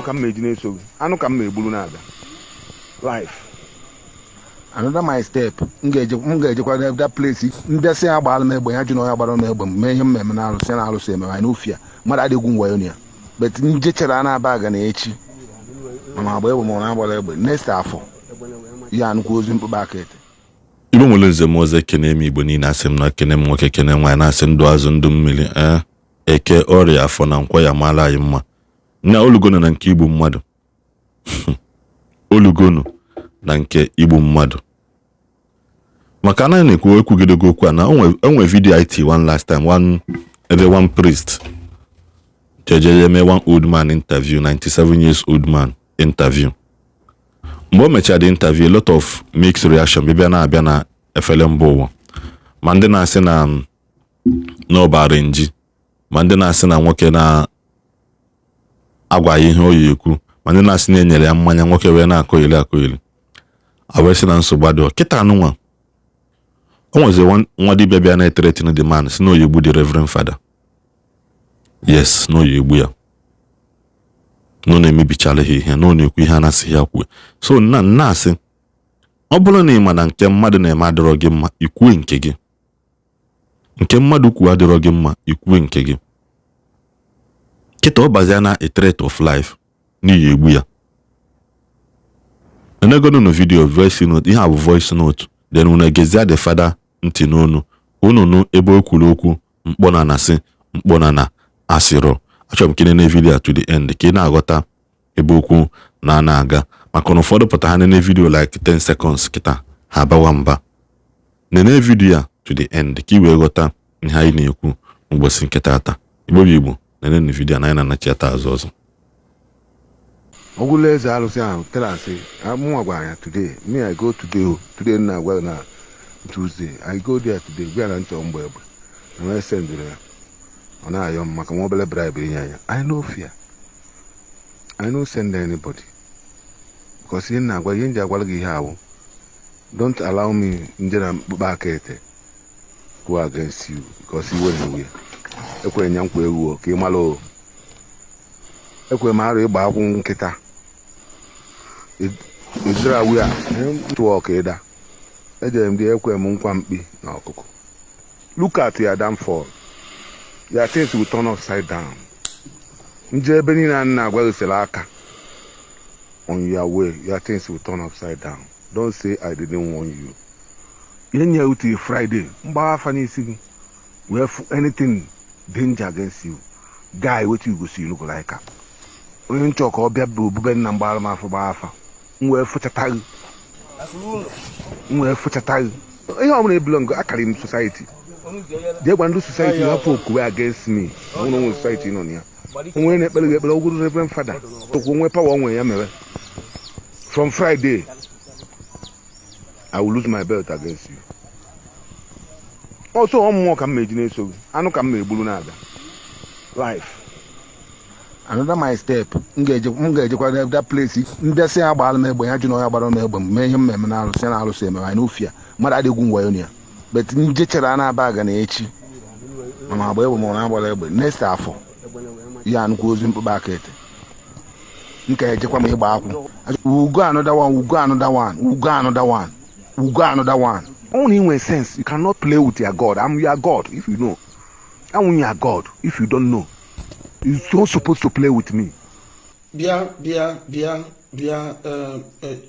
ka m ma eji na-eso gị, anụ ka m ma egburu na-abịa life. Another my step, m ga-ejekwa that place. Mbịasị ya gbaala m egbe, ya jụ na onye gbara m egbe, m mee ihe mmemme na arụsị na arụsị ememe anyị n'ofia mmadụ adịgwu ngwa ya, but nje chere a na-aba aga na echi ma agba egbe ma ọ na-agbara egbe next afọ ya nnukwu ozi mkpụkpa aka ete. Igbo nwere nze m ọzọ, ekene m Igbo niile. Asị m na ekene m nwoke, kene nwaanyị, na-asị ndụ azụ, ndụ mmiri, ee, eke, ọrịa, afọ na nkwọ ya maala anyị mma. Na olugonu na nke igbu mmadụ, olugonu na nke igbu mmadụ, maka anaghị na-ekwu ekwugidego okwu a na onwe video it one last time, one ebe one priest jeje eme one old man interview, 97 years old man interview. Mgbe o mechara the interview, a lot of mixed reaction bịa na-abịa na efere mba ụwa, ma ndị na-asị na n'ọbara nji, ma ndị na-asị na nwoke na-agwaghị ihe o yi ekwu, ma ndị na-asị na enyere ya mmanya nwoke wee na-akọ iri akọ iri, a wee sị na nsogbu adịghọ. Kịta anụnwa o nwezi nwa dibịa bịa na-ethreaten the man, si na oyi egbu the reverend father. Yes, na oyi egbu ya, na ọ na-emebichala ha ihe, na ọ na-ekwu ihe a na-asị ya kwue. So nna nna asị, ọ bụrụ na ị ma na nke mmadụ na-eme adịrọ gị mma, ikwue nke gị. Nke mmadụ kwuo adịrọ gị mma, ikwue nke gị. Kịta ọ bazia na a threat of life n'ihi egbu ya. Enegonu na video voice note, ihe a bụ voice note. Then unu egezie the father ntị n'onu unu nụ ebe o kwuru okwu mkpọnana, sị mkpọnana asịrọ. Achọrọ m ka ị nene video to the end ka ị na-aghọta ebe okwu na-ana aga, maka na ụfọdụ pụta ha nene video like 10 seconds, kịta ha abawa mba. Nene video a to the end ka ị wee ghọta ihe anyị na-ekwu ụbọchị nke taata. Igbo bụ Igbo, nene na video na anyị na-anachiata azụ ọzọ. Ọgwụla eze arụsị ahụ tell am say mụnwa gwara ya today, me I go today o, today nna agwa na Tuesday, I go there today, gwa ya na nchọ mgbe egbe na wee sendịrị ya. Ọ na-ayọ m maka nwa obere bribe inye anya. I no fear, I no send anybody, because ihe na-agwa, ihe nji agwara gị ihe awụ, don't allow me nje na mkpụkpa aka ete go against you, because iwe na-ewe ya. Ekwere nya nkwa ewu ka ị mara o ekwere m arụ ịgba akwụ nkịta ejira wi a tụọ ka ịda. Ejere m dị ekwe m nkwa mkpi na ọkụkọ. Look at your downfall, your things will turn upside down. Nje ebe niile a na-agwa gị sere aka on your way, your things will turn upside down. Don't say I didn't warn you. Ihe nye utu Friday mgbawa afa n'isi gị wee fụ anything danger against you, guy, wetin you go see, you no go like am. Onye nchọ ka ọ bịa bụ obube nna mgbara m afọ gbaa afa, m wee fụchata gị, m wee fụchata gị. Ihe ọbụla ebelong akarị m society, jee gwa ndị society hapụ okwuwe against me. Ọ bụrụ onwe society nọ na ya, onwe na-ekpere gị ekpere ogwuru reverend father okwu onwe power onwe ya mere. From Friday I will lose my belt against you. Ọsọ ọ mmụọ ka m ma eji na-eso gị, anụ ka m ma egburu na-abịa life. Another my step, m ga-ejekwa that place. Mbịasị ya gbaala m egbe, ya jụ na onye gbara m egbe, m mee ihe mmemme na arụsị na arụsị ememe anyị n'ofia mmadụ adịgwu ngwa ya, but nje chere a na-aba aga na echi ma agba egbe ma ọ na-agbara egbe next afọ ya nnukwu ozi mkpụkpa aka ete nke ejekwa m ịgba akwụ. We go another one, we go another one, we go another one, we go another one. Only in sense, you cannot play with your God. I'm your God if you know. I'm your God if you don't know. You're not supposed to play with me. Bịa, bịa, bịa, bịa.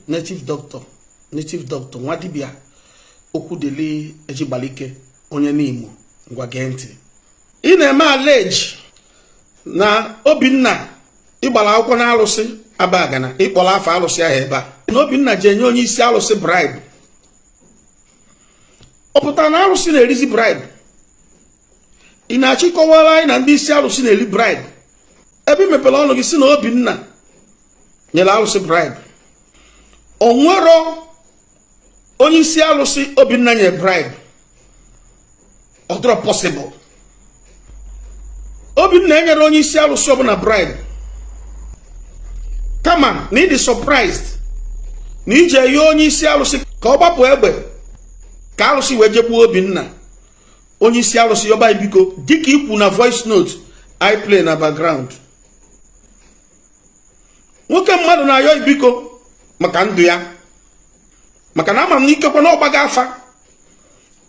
Native doctor, native doctor, nwa dibịa Okwudili Ejigbalike, onye n'Imo, ngwa gee ntị. Ị na-eme allege na Obinna ịgbara akwụkwọ na alụsị Abagana, ịkpọrọ afọ alụsị ahụ ebe a, na Obinna ji enye onye isi alụsị bribe. Ọ pụtara na alụsị na-erizi bribe? Ị na-achịkọwara anyị na ndị isi alụsị na-eri bribe, ebe ị mepere ọnụ gị si na Obinna nyere alụsị bribe. O nwero onye isi alụsị Obinna nyere bribe. Ọ dịrọ possible. Obinna enyere onye isi alụsị ọbụla bribe, kama na ịdị surprised na ije ye onye isi alụsị ka ọ gbapụ egbe ka alụsị wee jegbuo Obinna. Onye isi alụsị yọba biko, dịka ikwu na voice note I play na background. Nwoke mmadụ na-ayọ biko maka ndụ ya, maka na ama m na ikekwe na ọgbaga afa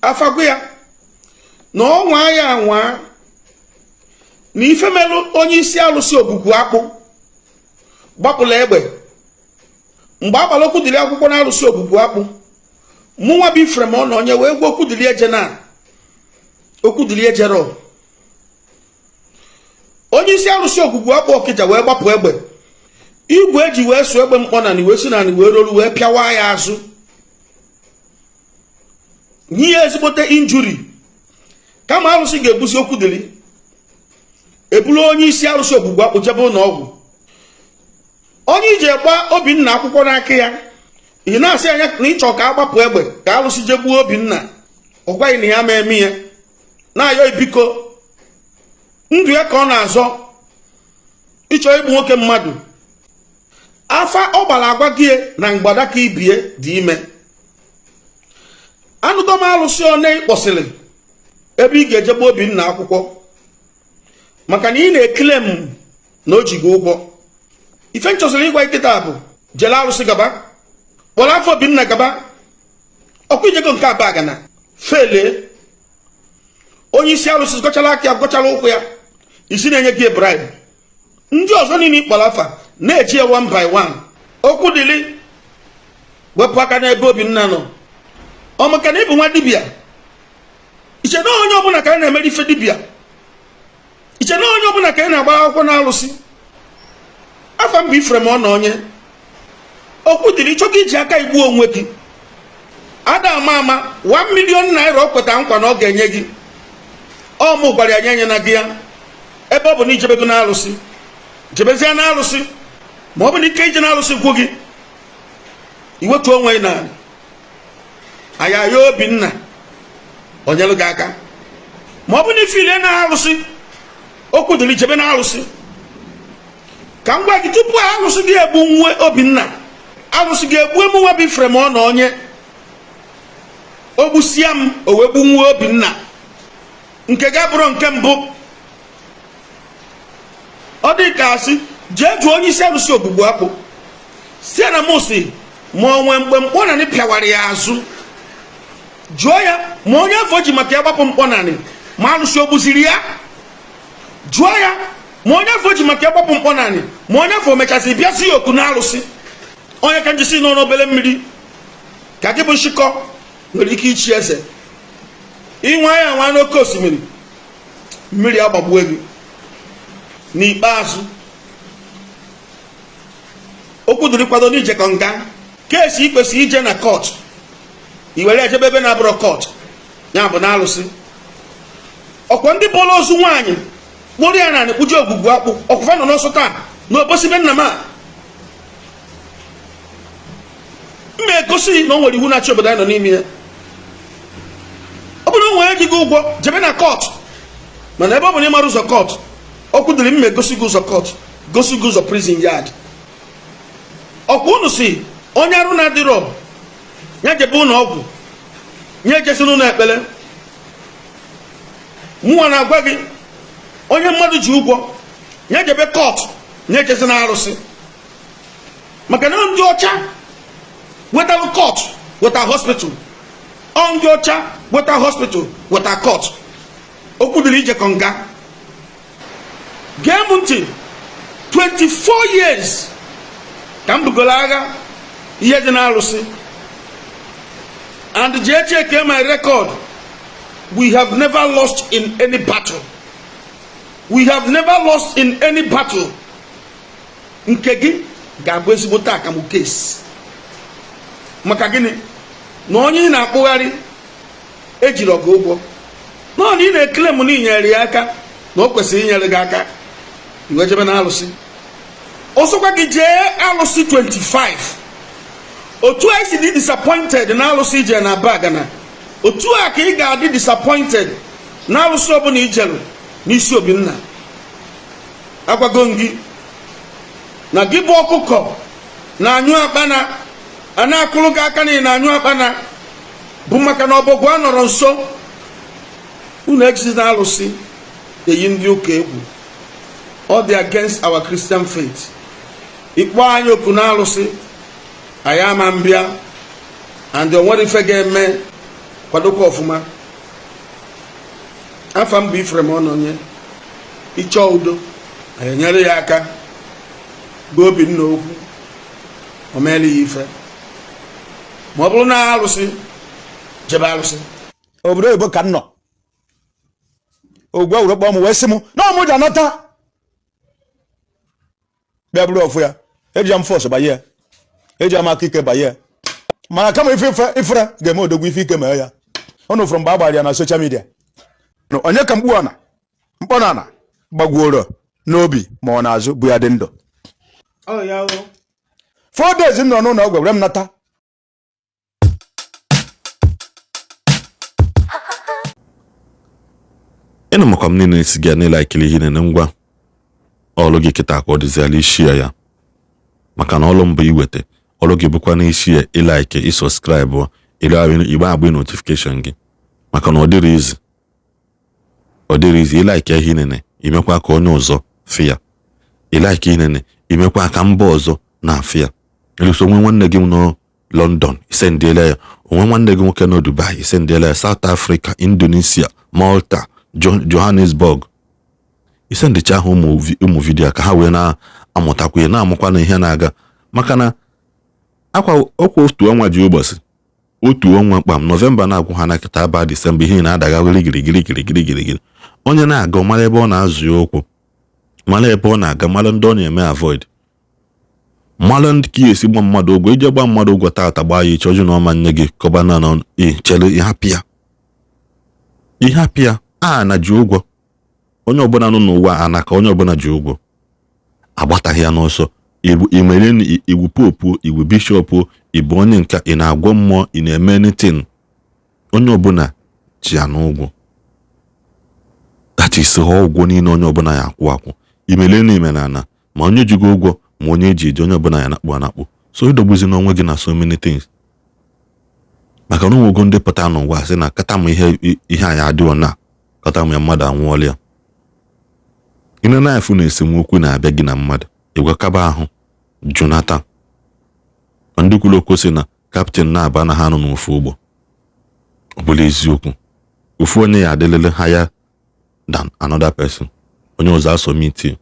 afa gụ ya na ọnwa ya anwa na ifemelụ onye isi alụsị Ogwugwu Akpụ gbapụla egbe mgbe agbara Okwudili akwụkwọ na alụsị Ogwugwu Akpụ. Mụnwa bụ Ifrem ọ na onye wee gwa Okwudili eje na Okwudili ejero. Onye isi alụsị Ogwugwu Akpụ Ọkịja wee gbapụ egbe, igwe eji wee sụọ egbe mkpọ na wee si na wee rolu wee pịawa ya azụ, nye ya ezigbote injury. Kama alụsị ga-ebusi Okwudili, eburu onye isi alụsị Ogwugwu Akpụ jebe ụlọ ọgwụ. Onye iji gba Obinna akwụkwọ n'aka ya, ị na-asị anya na ịchọ ka a gbapụ egbe ka alụsị je gbuo Obinna. Ọ gwaghị na ya ma eme ya, na-ayọ biko, ndụ ya ka ọ na-azọ. Ịchọ igbu nwoke mmadụ, afa ọ gbara agwa gị na mgbada ka ibie dị ime. Anụgo m alụsị one ịkpọsịrị ebe ị ga-eje gba Obinna akwụkwọ, maka na ị na-ekele m na o ji gị ụgwọ. Ife m chọsịrị ịgwa nkịta bụ jele alụsị gaba, kpọrọ afọ Obinna gaba. Ọkwa ijego nke Abagana felie, onye isi alụsị gọchala aka ya, gọchala ụkwụ ya, isi na-enye gị bribe. Ndị ọzọ niile ịkpọrọ afa na-eji ya one by one. Okwudili, wepụ aka n'ebe Obinna nọ. Ọ maka na ịbụ nwa dibịa, iche na onye ọbụla ka a na-emere ife dibịa, iche na onye ọbụla ka ị na-agba akwụkwọ na alụsị. Afa mbụ Ifrem ọ na onye Okwudili, ịchọga iji aka igbu onwe gị. Ada ama ama 1 million naira o kweta nkwa na ọ ga-enye gị, ọ mụ gwara ya nye nye na gị ya. Ebe ọ bụ na ijebego na alụsị, jebezie na alụsị. Ma ọ bụ na ike ije na alụsị gwụ gị, iwetu onwe gị n'ala anyị ayọ Obinna o nyelụ gị aka. Ma ọ bụ na ifilie na alụsị, Okwudili, jebe na alụsị. Ka m gwa gị, tupu alụsị gị egbu nwe Obinna, alụsị gị egbu emunwa bụ Ifrem ọ na onye o gbusia m, o wee gbu nwe Obinna. Nke ga bụrụ nke mbụ, ọ dị ka asị jee jụọ onye isi alụsị Ogbugbu Akpụ si na mụ si ma o nwee mgbe mkpọnanị pịawara ya azụ. Jụọ ya ma onye afọ ji maka ya gbapụ mkpọnanị, ma alụsị o gbuziri ya. Jụọ ya ma onye afọ ji maka ya gbapụ mkpọnanị, ma onye afọ mechasị bịa si ya oku na alụsị. Onye ka njisi nọ n'obere mmiri ka gị bụ nshịkọ nwere ike ichi eze. Inwe ya nwa n'oke osimiri, mmiri agbagbuo gị. N'ikpeazụ, Okwudili, kwado n'ijekọ nga keesi. Ikwesị ije na court, i were ejebe ebe na-abụrọ court, ya bụ na alụsị. Ọkwa ndị bụrụ ozu nwaanyị kpụrụ ya na kpụje Ogwugwu Akpụ, ọkwụfa nọ n'ọsọ taa na obosibe nna m a m na-egosi na o nwere iwu na-achị obodo anyị nọ n'ime ya. Ọ bụrụ na o nwere ji gị ụgwọ, jebe na court. Mana ebe ọ bụ na ịmara ụzọ court, Okwudili, m egosi gị ụzọ court, gosi gị ụzọ prison yard. Ọkwa unu si onye arụ na-adịrọ ya jebe ụlọ ọgwụ, nye ejesi n'ụlọ ekpere. Mụnwa na-agwa gị, onye mmadụ ji ụgwọ ya jebe court, nye ejesi na arụsị, maka na ndị ọcha wetalụ court, weta hospital. Ọ ndị ọcha weta hospital, weta court. Okwudili, ijekọ nga. Gee m ntị, 24 years ka m bugoro agha ihe dị n'arụsị, and jee check my record. We have never lost in any battle. We have never lost in any battle. Nke gị ga-abụ ezigbote akamụ case. Maka gịnị? Na onye ị na-akpụgharị ejiri ọgụ ụgwọ nọ na ị na-ekele m na inyere ya aka, na o kwesịrị inyere gị aka, iwe jebe na alụsị. Ọsọkwa gị jee alụsị 25. Otu a isi dị disappointed na alụsị ije na Abagana, otu a ka ị ga-adị disappointed na alụsị ọbụla ijeru n'isi Obinna. Agwago m gị na gị bụ ọkụkọ na-anyụ akpana a na-akụrụ gị aka na ị na-anyụ akpana bụ maka na ọbọgwụ a nọrọ nso. Unu ejizi na alụsị eyi ndị ụka egwu. Ọ dị against our Christian faith. Ịkpọ anyị oku na alụsị, anyị ama mbịa, and o nwere ife ga-eme. Kwadokwa ọfụma. Afa m bụ Ifrem Ọnọnye. Ịchọ udo, anyị enyere ya aka. Gwa Obinna okwu, o meela ya ife. Ma ọ bụrụ na alụsị, jebe alụsị. Obodo oyibo ka m nọ. Ogwu were kpọọ m wee sị m na ọmụ ji anata bịa bụrụ ọfụ ya. Eji m force banye ya, eji m aka ike banye ya, mana kama ife ife ifere ga-eme odogwu, ife ike mee ya. Ụnụ fụrụ mgbe a gbara ya na social media. Onye ka mkpu ana mkpọ na ana gbagworo n'obi ma ọ na-azụ bụ ya dị ndụ. 4 days m nọ n'ụlọ ọgwụ were m nata. Ịnụ makwa m niile esi gị niile akili ihe nene. Ngwa ọlụ gị kịta ka ọ dịziala isi ya, maka na ọlụ mbụ iweta ọlụ gị bụkwa na isi ya, ị like, ị subscribe, igbe agba notification gị, maka na ọ dịrị izi, ọ dịrị izi. Ị like ihe nene, imekwa ka onye ọzọ fị ya. Ị like ihe nene, imekwa ka mba ọzọ na-afị ya. Eluso onwe nwanne gị nọ London, isendiela ya. Onwe nwanne gị nwoke nọ Dubai, isendiela ya. South Africa, Indonesia, Malta, Johannesburg, isendicha ha ụmụ video ka ha wee na-amụtakwa ihe, na-amụkwa na ihe na-aga, maka na akwa ọkwa otu ọnwa ji ụbọchị otu ọnwa kpam. Nọvemba na-agwụ ha na kịta aba Disemba, ihe na-adaga girigiri girigiri girigiri. Onye na-aga mara ebe ọ na-azụ ya ụkwụ, mara ebe ọ na-aga, mara ndị ọ na-eme avoid, mara ndị ka esi gba mmadụ ụgwọ. Ije gba mmadụ ụgwọ taata, gbaa ya iche ọjụ na ọma nne gị kọba na na chere ịhapụ ya, ịhapụ ya. A na ji ụgwọ onye ọbụla nọ n'ụwa ana ka onye ọbụla ji ụgwọ agbataghị ya n'ọsọ. Ị mere iwu pope, iwu bishọp, ịbụ onye nka, ị na-agwọ mmụọ, ị na-eme anything, onye ọbụla ji ya n'ụgwọ. That is, ha ụgwọ niile onye ọbụla ya akwụ akwụ. Imele na ime na ana, ma onye ji gị ụgwọ, ma onye eji eji, onye ọbụla ya nakpụ anakpụ. So ịdọgbuzi n'onwe gị na so many things, maka na onwego ndị pụta n'ụwa sị na kata m ihe ihe anyị adịghọ na kata m ya, mmadụ anwụọla ya. Ine na-afụ na esemokwu na-abịa gị na mmadụ, ịgwakaba ahụ Jonathan. Ndị kwuru okwu sị na captain na-aba na ha nọ n'ofu ụgbọ. Ọ bụla eziokwu, ofu onye ya adịlịlị higher than another person, onye ọzọ asọmiti.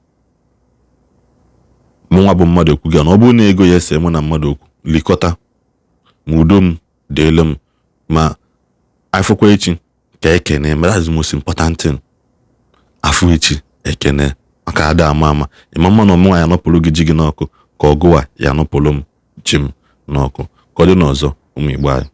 Mụnwa bụ mmadụ ekwu gị na ọ bụrụ na ego ya ese mụ na mmadụ okwu likọta, ma udo m dịịlụ m, ma afụkwa echi ka ekene. That's the most important thing. Afụ echi ekene, maka ada ama ama ịma mma na ọmụnwa ya nọpụrụ gị ji gị n'ọkụ, ka ọgụwa ya nọpụrụ m ji m n'ọkụ. Ka ọ dị n'ọzọ, ụmụ Igbo anyị.